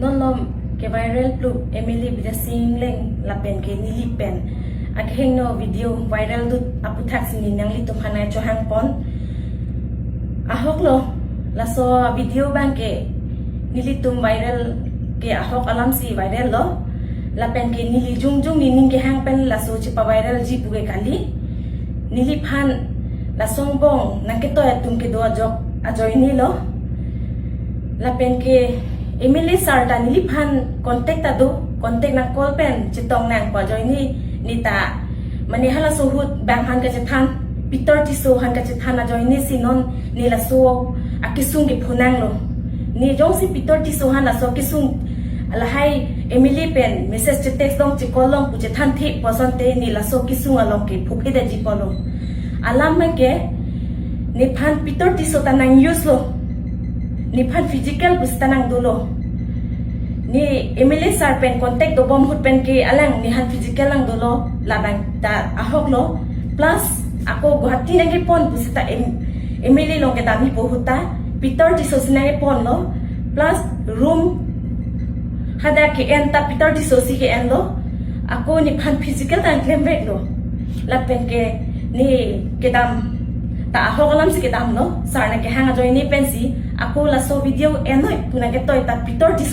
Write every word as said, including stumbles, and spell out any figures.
Nonlom ke viral plu M L A Bidya Sing Engleng lapen ke neli pen akehingno video viral dut aputhaksi ne nanglitum aphan chohangpon. Ahok lo, laso video abang ke nelitum viral ke ahok alamsi viral lo. Lapen ke neli jongjong nening kehang pen laso chepa-viral ji pu ke kali. Neliphan laso angbong nangketoi atum kedo ajok ajoine lo. Lapen ke M L A sir ta neliphan contact ta do, contact nang call pen chetong nang pu ajoine, ne ta mane halaso ahut abang aphan kachethan, Peter Tisso aphan kachethan ajoine si non ne laso akesung kepho nanglo. Ne jongsi Peter Tisso aphan laso kesung lahai M L A pen message che-text long che-call long pu chethanthe pu asonte ne laso kesung along ke phophe detji pulo. Alam ke nephan Peter Tisso ta nang-use lo. Nephan physical pusi ta nang dolo. Ne M L A sir pen contact dobom ahut pen ke alang nephan physical nang dolo, labang ta ahok lo. Plus ako Guwahati nangkepon pusi ta M-, M L A along kedam ipo ahut ta Peter Tisso si nangkepon lo. Plus room hadak ke-en ta Peter Tisso si ke-en lo. Ako nephan physical ta nang klem vek lo. Lapen ke ne kedam ta ahok alamsi kedam lo. Sir nangkehang ajoine pensi ako laso video enoi pu nangketoi ta Peter Tisso